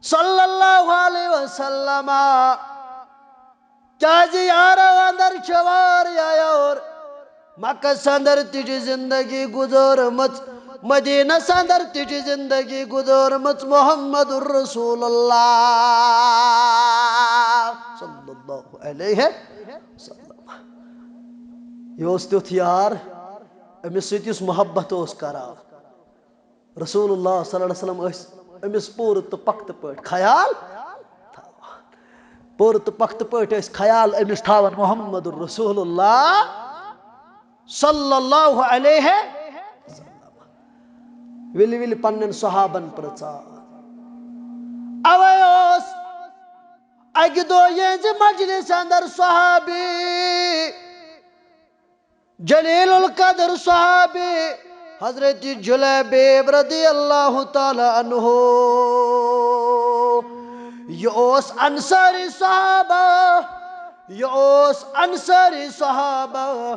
صلی اللہ علیہ وسلم۔ کیازِ یارو، اندر چھِ واریاہ یور، مکس اندر تہِ چھِ زندگی گزٲرمٕژ، مدینس اندر تہِ چھِ زندگی گزٲرمٕژ محمد رسول اللہ صلی اللہ علیہ وسلم۔ یہِ اوس تیُتھ یار، أمِس سۭتۍ یُس محبت اوس کران۔ رسول اللہ صلی اللہ علیہ وسلم ٲسۍ أمِس پوٗرٕ تہٕ پختہٕ پٲٹھۍ خیال تھاوان۔ پوٗرٕ تہٕ پختہٕ پٲٹھۍ ٲسۍ خیال أمِس تھاوان محمد رسول اللہ صلی اللہ علیہ وسلم۔ وِلہِ وِلہِ پننٮ۪ن صحابن پرژھان۔ اوے اوس اکہِ دۄہ یِہنٛزِ مجلس اندر صحابی، جلیل القدر صحابی حضرت جلیبیب رضی اللہ تعالیٰ عنہ۔ یہِ اوس انصاری صحابہ، یہِ اوس انصاری صحابہ،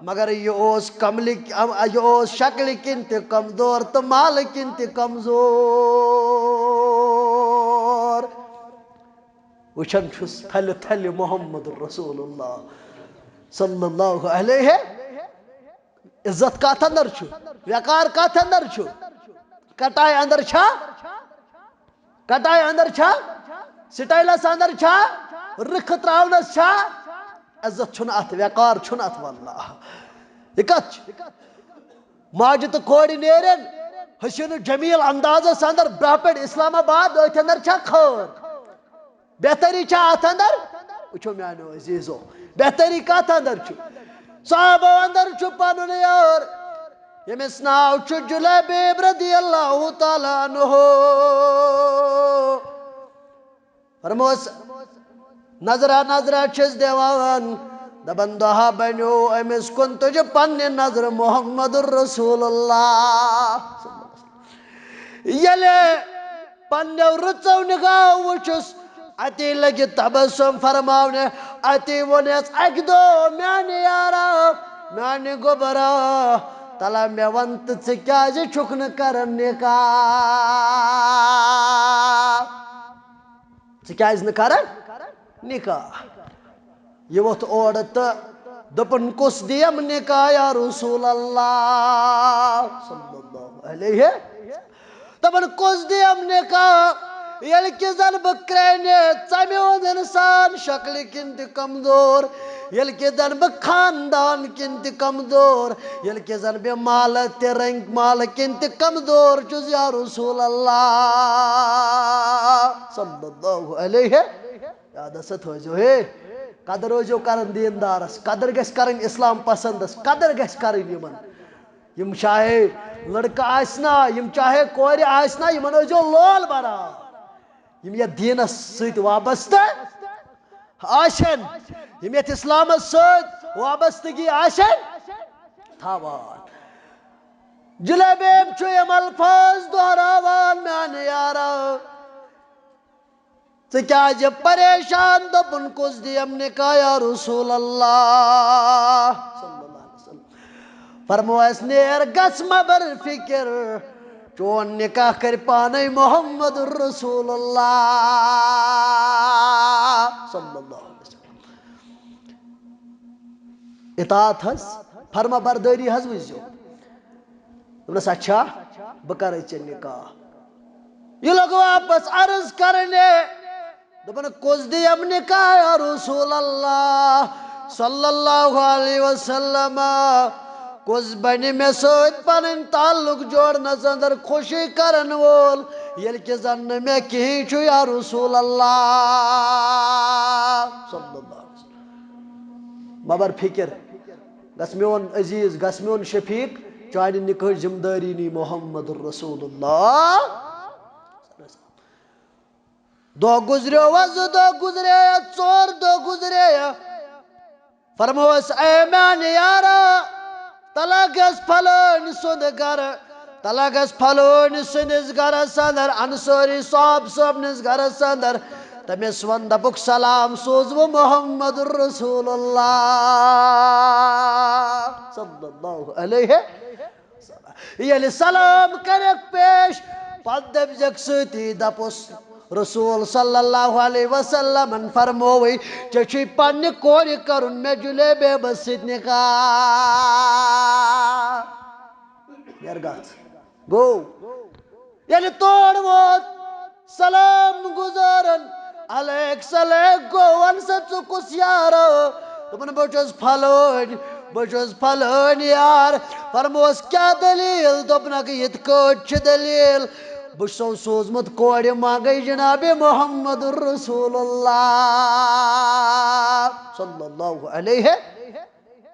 مگر یہِ اوس کملہِ، یہِ اوس شکلہِ کِنۍ تہِ کمزور تہٕ مالہٕ کِنۍ تہِ کمزور۔ وٕچھان چھُس تھلہِ تھلہِ محمد رسول اللہ صلی اللہ علیہ۔ عزت کتھ اندر چھُ؟ وقار کتھ اندر چھُ؟ کٹایہِ اندر چھا؟ کٹایہِ اندر چھا؟ سٹایلس اندر چھا؟ رٕکھٕ تراونس چھا؟ عزت چھُنہٕ اتھ، وقار چھُنہٕ اتھ، واللہ۔ یہِ کتھ چھِ؟ ماجہِ تہٕ کورِ نیرن حسین و جمیل اندازس اندر برٛونٛہہ پٮ۪ٹھ اسلام آباد، أتھۍ اندر چھا خٲر؟ بہتری چھا اتھ اندر؟ وٕچھو میانیو عزیزو، بہتری کتھ اندر چھُ؟ صحابو اندر چھُ پنُن یار، ییٚمِس ناو چھُ جلیبیب رضی اللہ تعالیٰ عنہ۔ فرموس، نظرہ نظرہ چھِس دِوان، دپان، دہا بنیو أمِس کُن تُجہِ پننہِ نظرِ محمد رسول اللہ۔ ییٚلہِ پننیو رٕژو نگاہو وُچھُس، اتی لگہِ تبسم فرماونہِ۔ اتی ووٚنُس اکہِ دۄہ، میانہِ یارا، میانہِ گوٚبرا، تلا مےٚ وَن تہٕ، ژٕ کیازِ چھُکھ نہٕ کران نکاح؟ ژٕ کیازِ نہٕ کران نکاح؟ یہِ ووٚتھ اورٕ تہٕ دوٚپُن، کُس دِیم نکاح یا رسول اللہ؟ صلی اللہ علیہ۔ دَپان، کُس دِیم نکاح؟ ییٚلہِ کہِ زَن بہٕ کرٛیٚہنہِ، ژَمہِ ہُنٛد اِنسان، شکلہِ کِنۍ تہِ کمزور، ییٚلہِ کہِ زَن بہٕ خاندان کِنۍ تہِ کمزور، ییٚلہِ کہِ زَن بہٕ مالہٕ تہِ رنٛگۍ مالہٕ کِنۍ تہِ کمزور چھُس، یا رسول اللہ صلی اللہ علیہ۔ یادس سۭتۍ تھٲوزیو ہے، قدر ٲسۍزیو کران دیٖندارس، قدر گژھِ کرٕنۍ اسلام پسندس، قدر گژھِ کرٕنۍ یِمن۔ یِم چاہے لڑکہٕ آسہِ نا، یِم چاہے کورِ آسہِ نا، یِمن ٲسۍزیو لول بران۔ یِم یتھ دیٖنس سۭتۍ وابستہٕ آسن، یِم یتھ اسلامس سۭتۍ وابستگی آسن تھاوان۔ جلیبیب چھُ یِم الفاظ دہراوان، میانہِ یارا۔ ژٕ کیازِ پریشان؟ دوٚپُن، کُس دِیم نکاح یا رسول اللہ؟ صلی اللہ علیہ وسلم۔ فرمووس، نیر گژھ مہ بر فکر، چون نکاح کرِ پانے محمد رسول اللہ صلی اللہ علیہ وسلم۔ اطاعت حظ، فرما بردٲری حظ وٕچھزیو۔ دوٚپنَس، اچھا، بہٕ کرے ژےٚ نکاح۔ یہِ لوٚگ واپس عرض کرنہِ۔ دوٚپُن، کُس دِیم نکاح یا رسول اللہ صلی اللہ علیہ وسلم؟ کُس بنہِ مےٚ سۭتۍ پنٕنۍ تعلق جوڑنس اندر خوشی کرن وول، ییٚلہِ کہِ زن نہٕ مےٚ کِہیٖنۍ چھُ یا رسول اللہ صلی اللہ علیہ وسلم؟ مہ بر فکر، گژھ میون عزیز، گژھ میون شفیق، چانہِ نکاحٕچ ذمہٕ دٲری نی محمد رسول اللہ۔ دۄہ گُزریو، وۄنۍ زٕ دۄہ گُزرے، ژور دۄہ گُزرے۔ فرمووس، اے میانہِ یارا، تلا گژھ پھلٲنۍ سُنٛد گرٕ، تلا گژھ پھلٲنۍ سٕنٛدِس گرس اندر، انصٲری صاحب صٲبنِس گرس اندر۔ تٔمِس وَن، دَپُکھ، سلام سوزوٕ محمد رسول اللہ صلی اللہ علیہ۔ ییٚلہِ سلام کَرٮ۪کھ پیش، پَتہٕ دٔپزٮ۪کھ سۭتی، دَپُس، رسول صلی اللہ علیہ وسلمن فرمووٕے، ژےٚ چھُے پننہِ کورِ کرُن مےٚ جلیبیبس سۭتۍ نکاح۔ نیر گژھ۔ گوٚو۔ ییٚلہِ تور ووت، سلام گُزارن، علیک سلیک گوٚو، وَن سا ژٕ کُس یارو؟ دوٚپُن، بہٕ چھُس پھلٲنۍ، بہٕ چھُس پھلٲنۍ یار۔ فرموس، کیٛاہ دٔلیٖل؟ دوٚپنکھ، یِتھ کٲٹھۍ چھِ دٔلیٖل، بہٕ چھُسو سوٗزمُت کورِ منٛگے جناب محمد رسول اللہ صلی اللہ علیہ۔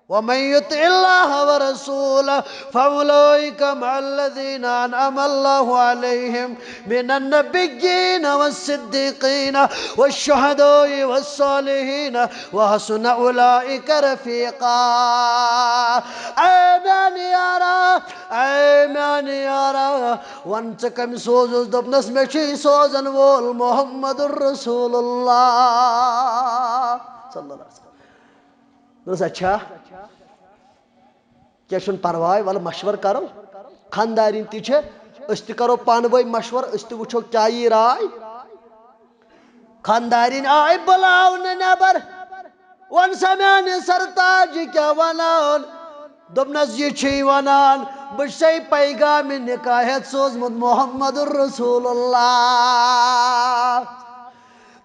ومن يطع الله ورسوله فأولئك مع الذين أنعم الله عليهم من النبيين والصديقين والشهداء والصالحين وحسن أولئك رفيقا۔ اے میانہِ یارا، اے میانہِ یارا، وَن ژٕ کٔمۍ سوزُس؟ دوٚپنَس، مےٚ چھُے سوزَن وول محمد رسول اللہ صلی اللہ علیہ وسلم۔ دوٚپنَس، اچھا، کینٛہہ چھُنہٕ پرواے، وَلہٕ مشورٕ کَرو۔ خانٛدارِنۍ تہِ چھِ، أسۍ تہِ کَرو پانہٕ ؤنۍ مشورٕ، أسۍ تہِ وٕچھو کیٛاہ یی راے۔ خانٛدارِنۍ آے بُلاونہٕ نٮ۪بر، وَن سا میٛانہِ سرتاج، یہِ کیٛاہ وَنان؟ دوٚپنَس، یہِ چھُے وَنان، بہٕ چھُسَے پیغامِ نکاح ہٮ۪تھ سوٗزمُت محمد رسول اللہ۔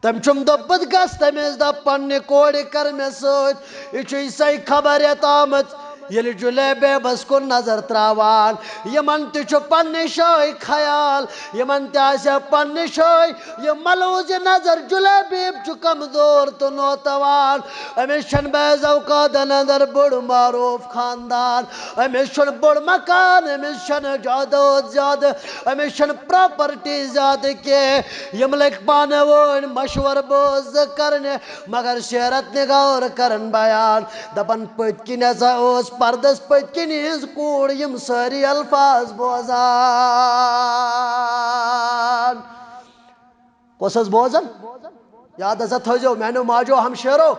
تٔمۍ چھُم دوٚپمُت، گژھ تٔمِس دَپ، پننہِ کورِ کر مےٚ سۭتۍ۔ یہِ چھُے سَے خبر یَتھ آمٕژ۔ ییٚلہِ جُلیبیبَس کُن نظر تراوان، یِمن تہِ چھُ پننہِ جایہِ خیال، یِمن تہِ آسہِ ہا پننہِ جایہِ یہِ ملوٗزِ نظر جُلیبیب چھُ کمزور تہٕ نوتوان۔ أمِس چھَنہٕ بعض اوقاتن اندر بوٚڑ معروف خاندان، أمِس چھُنہٕ بوٚڑ مکان، أمِس چھَنہٕ جاداد زیادٕ، أمِس چھَنہٕ پراپرٹی زیادٕ کینٛہہ۔ یِم لٔگۍ پانہٕ وٲنۍ مشورٕ بٲز زٕ کرنہِ، مگر سیرت نگار کرن بیان، دپان، پٔتۍ کِنۍ ہسا ٲس پردس پٔتۍ کِنۍ ہٕنٛز کوٗر یِم سٲری الفاظ بوزان۔ کۄس ٲس بوزان؟ یاد ہسا تھٲیزیو میانیو ماجو ہمشیرو،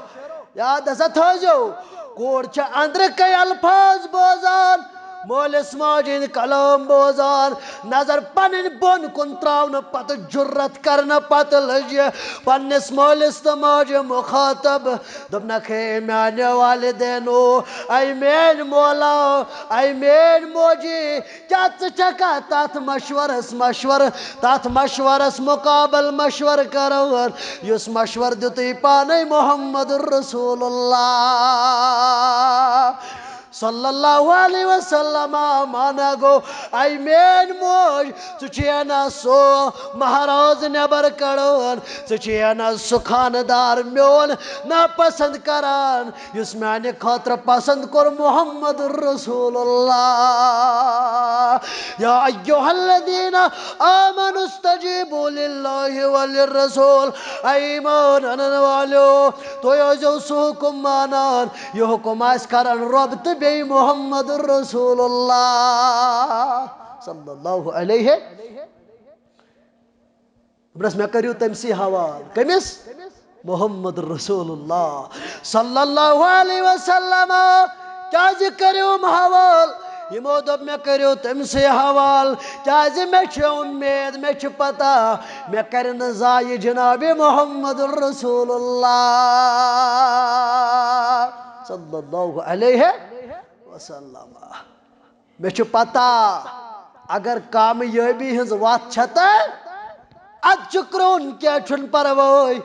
یاد ہسا تھٲیزیو۔ کور چھِ أنٛدرٕ کَنۍ الفاظ بوزان، مٲلِس ماجہِ ہٕنٛدۍ کلام بوزان، نظر پنٕنۍ بۄن کُن تراونہٕ پتہٕ جُرت کرنہٕ پتہٕ لٔج یہِ پننِس مٲلِس تہٕ ماجہِ مُخاطب۔ دوٚپنکھ، ہے میانیو والدینو، اے میٲنۍ مولا، اے میٲنۍ موجی، کیٛاہ ژٕ چھکھا تتھ مشورس مشورٕ، تتھ مشورس مقابل مشورٕ کران، یُس مشورٕ دیُتُے پانے محمد رسول اللہ صلی اللہ علیہ وسلم؟ مانا گوٚو، اے میٲنۍ موج، ژٕ چھُے نا سُہ مہراز نٮ۪بر کڑان، ژٕ چھُے نا سُہ خاندار میون ناپسند کران، یُس میانہِ خٲطرٕ پسند کوٚر محمد رسول اللہ۔ یا ایھا الذین آمنوا استجیبوا للہ وللرسول۔ اے ایمان انن والیو، تُہۍ ٲسۍزیو سُہ حُکُم مانان، یہِ حُکُم آسہِ کران رۄب تہٕ بیٚیہِ محمد رسول اللہ صلی اللہ علیہ۔ دوٚپنس، مےٚ کٔرِو تٔمۍ سٕے حوالہٕ۔ کٔمِس؟ محمد رسول اللہ صلی اللہ علیہ وسلم۔ کیٛازِ کٔرِوم حوالہٕ؟ یِمو دوٚپ، مےٚ کٔرِو تٔمۍ سٕے حوالہٕ، کیٛازِ مےٚ چھِ اُمید، مےٚ چھِ پتہ، مےٚ کرِ نہٕ ضایع جناب محمد رسول اللہ صلی اللہ علیہ وسلم۔ مےٚ چھُ پتہ، اگر کامیٲبی ہٕنٛز وتھ چھےٚ تہٕ اتھ چھُ کرٛہُن، کینٛہہ چھُنہٕ پرواے۔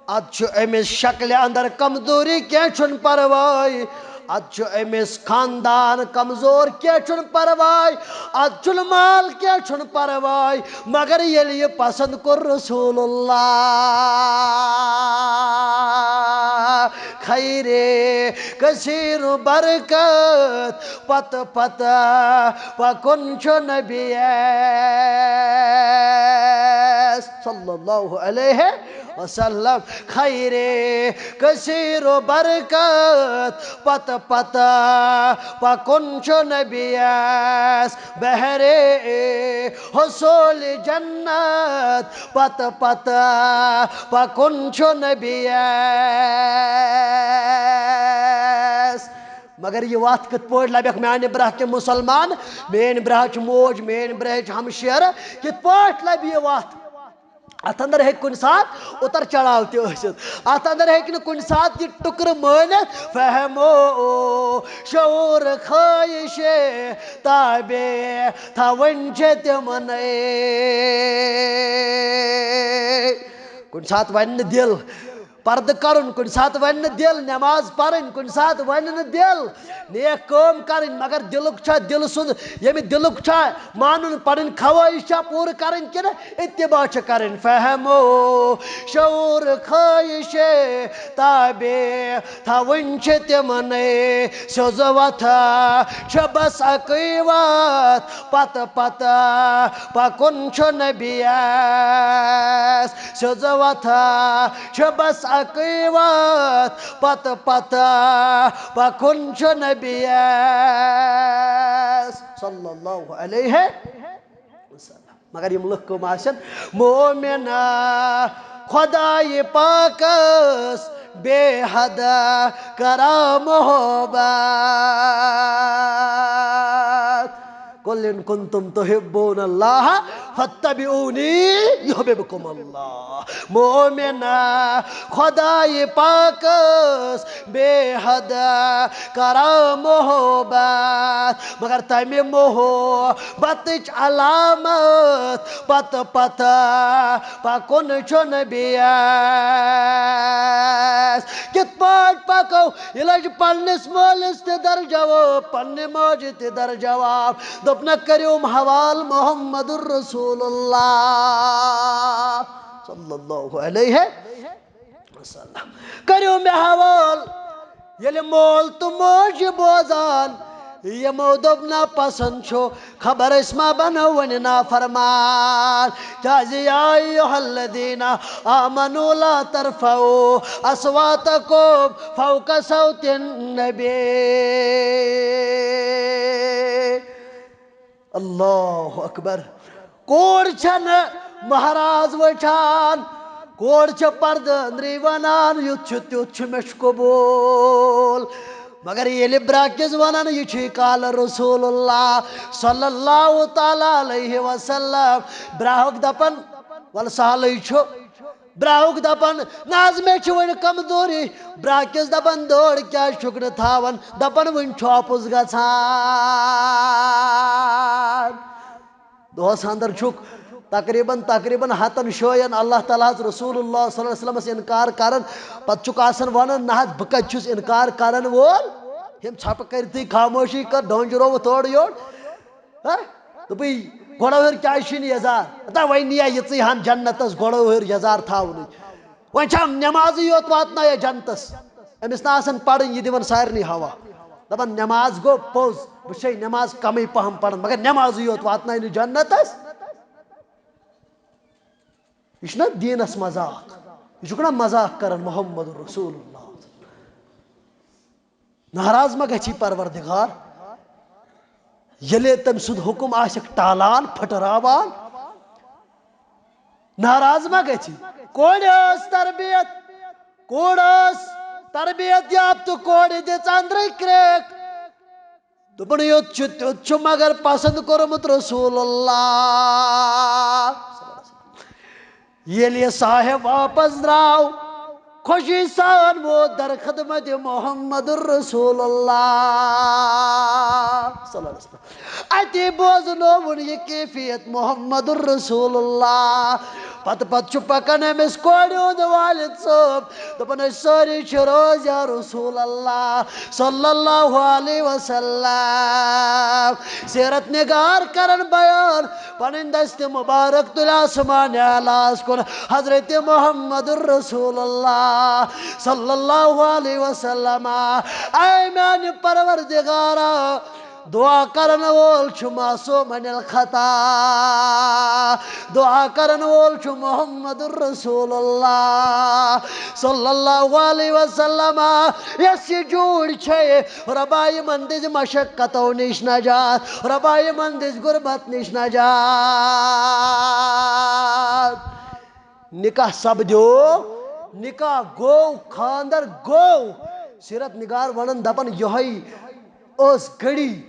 اتھ چھُ أمِس شکلہِ اندر کمزوری، کینٛہہ چھُنہٕ پرواے۔ اتھ چھُ أمِس خاندان کمزور، کینٛہہ چھُنہٕ پرواے۔ اتھ چھُنہٕ مال، کینٛہہ چھُنہٕ پرواے۔ مگر ییٚلہِ یہِ پسند کوٚر رسول اللہ، خیرے کثیر برکت، پتہٕ پتہٕ پکُن چھُ نبی صلی اللہ علیہ وسلم۔ خیرے کثیر و برکت، پتہٕ پتہٕ پکُن چھُ نبی۔ بہرے حصول جنت، پتہٕ پتہٕ پکُن چھُ نبی۔ مگر یہِ وتھ کِتھ پٲٹھۍ لبٮ۪کھ میانہِ برٛہہ کہِ مسلمان، میٲنۍ برٛہٕچ موج، میٲنۍ برٛہٕچ ہمشیرٕ، کِتھ پٲٹھۍ لبہِ یہِ وتھ؟ اتھ اندر ہیٚکہِ کُنہِ ساتہٕ اُتر چڑاو تہِ ٲسِتھ، اتھ اندر ہیٚکہِ نہٕ کُنہِ ساتہٕ یہِ ٹُکرٕ مٲنِتھ۔ فہمو شعور خواہش تابع تھاوٕنۍ چھِ تِمنے۔ کُنہِ ساتہٕ ونہِ نہٕ دِل، پردٕ کرُن، کُنہِ ساتہٕ ونہِ نہٕ دِل، نماز پرٕنۍ، کُنہِ ساتہٕ ونہِ نہٕ دِل، نیک کٲم کرٕنۍ، مگر دِلُک چھا، دِل سُنٛد، ییٚمہِ دِلُک چھا مانُن، پنٕنۍ خواہش چھا پوٗرٕ کرٕنۍ کِنہٕ اتباع چھِ کرٕنۍ؟ فہمو شعور خواہش تابع تھاوٕنۍ چھِ تِمنے۔ سیوٚز وتھا چھِ بس اکٕے وتھ، پتہٕ پتہٕ پکُن چھُ نبیَس۔ سیوٚز وتھا چھِ بس اکٕے وتھ، پتہٕ پتہٕ پکُن چھُ نبیَس صلی اللہ علیہ وسلم۔ مگر یِم لُکھ کٕم آسن؟ مومن خدایہِ پاکس بے حد کران محبت۔ قل ان کنتم تحبون اللہ فاتبعونی یحببکم اللہ۔ مومن خدایہِ پاکس بے حد کران محبت، مگر تمہِ محبتٕچ علامت پتہٕ پتہٕ پکُن چھُ نبیَس۔ کِتھ پٲٹھۍ پکو؟ یہِ لٔج پننِس مٲلِس تہِ درجہ واب، پننہِ ماجہِ تہِ درجہ واب۔ دوٚپنکھ، کٔرِوم حوال محمد رسول اللہ صلی اللہ علیہ وسلم۔ کٔرِو مےٚ حوال۔ ییٚلہِ مول تہٕ موج یہِ بوزان، یِمو دوٚپ، ناپسنٛد چھُ، خبر أسۍ ما بنو وۄنۍ نافرمان۔ کیٛازِ، یا ایھا الذین آمنوا لا ترفعوا اصواتکم فوق صوت النبی۔ اللہ اکبر۔ کور چھنہٕ مہراز وٕچھان، کورِ چھِ پردٕ أنٛدری ونان، یُتھ چھُ تیُتھ چھُ مےٚ چھُ قبوٗل۔ مگر ییٚلہِ براکِس ونان، یہِ چھُے قال رسول اللہ صلی اللہ تعالیٰ علیہ وسلم، براہُک دپان، ول سہلٕے چھُ۔ براہُک دپان، نہ حظ، مےٚ چھِ وۄنۍ کمزوری۔ براکِس دپان، دور کیٛازِ چھُکھ نہٕ تھاوان؟ دپان، وۄنۍ چھُ اَپُز گژھان۔ دۄہس اندر چھُکھ تقریباً، تقریباً ہتن جاین اللہ تعالیٰ ہس، رسول اللہ صلی اللہ علیہ وسلمس انکار کران۔ پتہٕ چھُکھ آسان ونان، نہ حظ، بہٕ کتہِ چھُس انکار کرن وول؟ ہم ژھۄپہٕ کٔرتھٕے خاموشی کر، ڈونجرووُتھ اورٕ یورٕ۔ ہا؟ دوٚپُے، گۄڈٕ ہیوٚر کیٛازِ چھُے نہٕ یَزار؟ ہتا وۄنۍ نِیا یِژٕے ہن جنتس گۄڈٕ ہیوٚر یَزار تھاونٕچ۔ وۄنۍ چھا نٮ۪مازٕے یوت واتنایا جنتس؟ أمِس نہ آسان پرٕنۍ، یہِ دِوان سارنٕے ہوا۔ دپان، نٮ۪ماز گوٚو پوٚز، بہٕ چھَے نٮ۪ماز کمٕے پہم پران، مگر نٮ۪مازٕے یوت واتناے نہٕ جنتس۔ یہِ چھُنہ دیٖنس مذاق، یہِ چھُکھ نہ مذاق کران محمد رسول اللہ۔ ناراض ما گژھی پروردگار؟ ییٚلے تٔمۍ سُنٛد حُکُم آسٮ۪کھ ٹالان، پھٕٹراوان، ناراض ما گژھی؟ کورِ ٲس تربیت، کوٗر ٲس تربیت یافتہٕ، کورِ دِژ أنٛدرٕے کرٛیک۔ دوٚپُن، یُتھ چھُ، تیُتھ چھُ، مگر پسنٛد کوٚرمُت رسول اللہ۔ ییٚلہِ یہِ صاحب واپس درٛاو، خوشی سان ووت در خدمت محمد رسول اللہ صلی اللہ علیہ وسلم۔ اتی بوزنووُن یہِ کیفیت محمد رسول اللہ۔ پتہٕ پتہٕ چھُ پکان أمِس کورِ ہُنٛد والد صٲب، دپان، أسۍ سٲری چھِ رٲضۍ یا رسول اللہ صلی اللہ علیہ وسلم۔ سیرت نگار کرن بیان، پنٕنۍ دست مبارک تُلۍ آسمان اعلاس کُن، حضرت محمد رسول اللہ صلی اللہ علیہ وسلم۔ اے میانہِ پروردگارا، دعا کرن وول چھُ معصوم عن الخطا، دعا کرن وول چھُ محمد رسول اللہ صلی اللہ علیہ وسلم۔ یۄس یہِ جوٗرۍ چھے، رۄبا یِمن دِژ مشقتو نِش نجات، رۄبا یِمن دِژ غربت نِش نجات۔ نکاح سپدیو، نکاح گوٚو، خاندر گوٚو۔ سیرت نگار ونان دپان، یہے ٲس گھڑی۔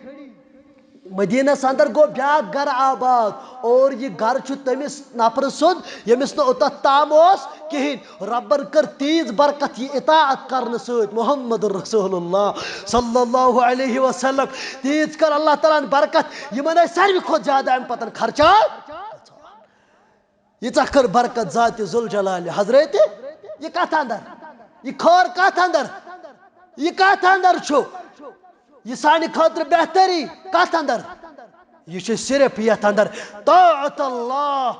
مدینس اندر گوٚو بیاکھ گھرٕ آباد، اور یہِ گھرٕ چھُ تٔمِس نفرٕ سُنٛد، ییٚمِس نہٕ اوٚتتھ تام اوس کِہیٖنۍ۔ رۄبن کٔر تیٖژ برکت یہِ اطاعت کرنہٕ سۭتۍ، محمد رسول اللہ صلی اللہ علیہ وسلم۔ تیٖژ کٔر اللہ تعالیٰ ہن برکت، یِمن ٲسۍ ساروی کھۄتہٕ زیادٕ امہِ پتن خرچات۔ ییٖژاہ کٔر برکت ذات ذوالجلال حضرت۔ یہِ کتھ اندر؟ یہِ خٲر کتھ اندر؟ یہِ کتھ اندر چھُ؟ یہِ سانہِ خٲطرٕ بہتری کتھ اندر؟ یہِ چھُ صرف یتھ اندر، طاعت اللہ،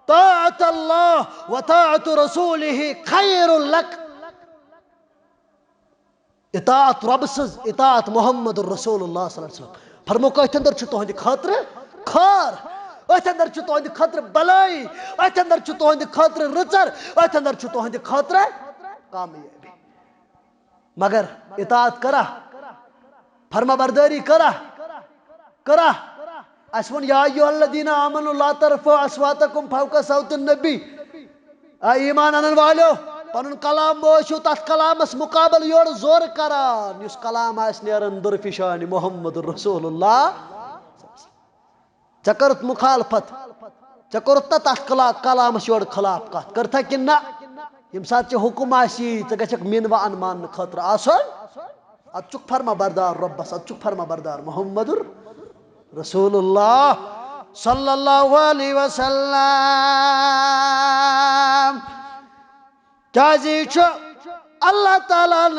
طاعت اللہ و طاعت رسولہ خیر لک۔ اطاعت رۄبہٕ سٕنٛز، اطاعت محمد رسول اللہ صلی اللہ علیہ وسلم۔ فرموو، أتھۍ اندر چھُ تُہنٛدِ خٲطرٕ خٲر، أتھۍ اندر چھُ تُہنٛدِ خٲطرٕ بلٲیی، أتھۍ اندر چھُ تُہنٛدِ خٲطرٕ رٕژر، أتھۍ اندر چھُ تُہنٛدِ خٲطرٕ کامیٲبی۔ مگر اطاعت کٔرا؟ فرما بردٲری کٔرا؟ کٔرا؟ اسہِ ووٚن، یا ایھا الذین آمنوا لا ترفعوا اصواتکم فوق صوت النبی۔ اے ایمان انن والیو، پنُن کلام مہ ٲسِو تتھ کلامس مقابل یورٕ زورٕ کران، یُس کلام آسہِ نیران درفشانِ محمد رسول اللہ۔ ژےٚ کٔرٕتھ مخالفت، ژےٚ کوٚرُتھ نہ تتھ کلا-، کلامس یورٕ خلاف کتھ، کٔرتھا کِنہٕ نہ؟ ییٚمہِ ساتہٕ ژےٚ حُکم آسی، ژٕ گژھکھ مینوان ماننہٕ خٲطرٕ آسُن۔ اتھ چھُکھ فرما بردار رۄبس، اتھ چھُکھ فرما بردار محمد رسول اللہ صلی اللہ علیہ وسلم۔ کیازِ یہِ چھُ اللہ تعالیٰ ہن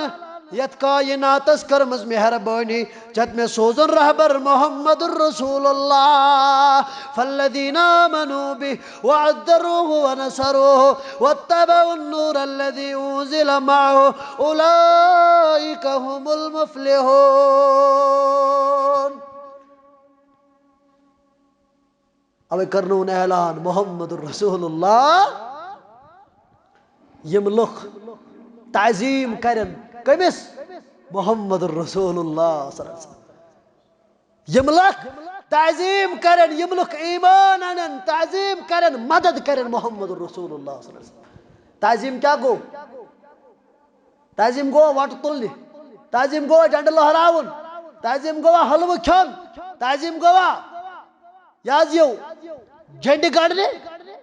یتھ کائناتس کٔرمٕژ مہربٲنی، ژےٚ مےٚ سوزُن رہبر محمد رسول اللہ۔ فالذین آمنوا بہ وعزروہ ونصروہ واتبعوا النور الذی انزل معہ اولئک هم المفلحون۔ اوے کرنون اعلان محمد رسول اللہ۔ یِم لُکھ تعظیم کرن کٔمِس؟ محمد رسول اللہ صلی اللہ علیہ وسلم۔ یِم لُکھ تعظیم کرن، یِم لُکھ ایمان انن، تعظیم کرن، مدد کرن محمد رسول اللہ صلی اللہ علیہ وسلم۔ تعظیم کیٛاہ گوٚو؟ تعظیم گوٚو وۄٹہٕ تُلنہِ، تعظیم گوٚو جنڈٕ لہراوُن، تعظیم گوٚو حلوٕ کھیوٚن، تعظیم گوٚو یہِ حظ یہِ جنڈٕ گنڈنہِ،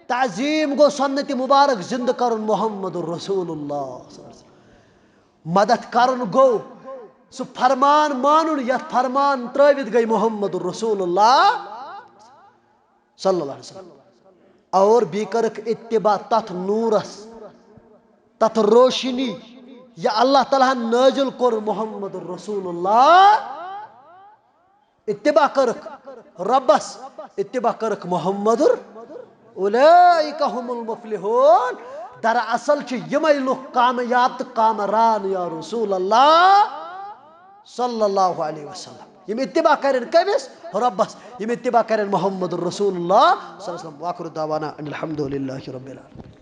تعظیم گوٚو سنت مبارک زندٕ کرُن محمد رسول اللہ صلی اللہ علیہ وسلم۔ مدد کرُن گوٚو سُہ فرمان مانُن یتھ فرمان ترٲوِتھ گٔے محمد رسول اللہ صلی اللہ علیہ وسلم۔ اور بیٚیہِ کٔرٕکھ اتباع تتھ نورس، تتھ روشنی، یہِ اللہ تعالیٰ ہن نٲزِل کوٚر محمد رسول اللہ۔ اتباع کٔرٕکھ رۄبس، اتباع کٔرٕکھ محمد، اولئک هم المفلحون۔ دراصل چھِ یِمے لُکھ کامیاب تہٕ کامران یا رسول اللہ صلی اللہ علیہ وسلم۔ یِم اتباع کرن کٔمِس؟ رۄبس۔ یِم اتباع کرن محمد رسول اللہ صلی اللہ علیہ وسلم۔ واخر دعوانا ان الحمد للہ رب العالمین۔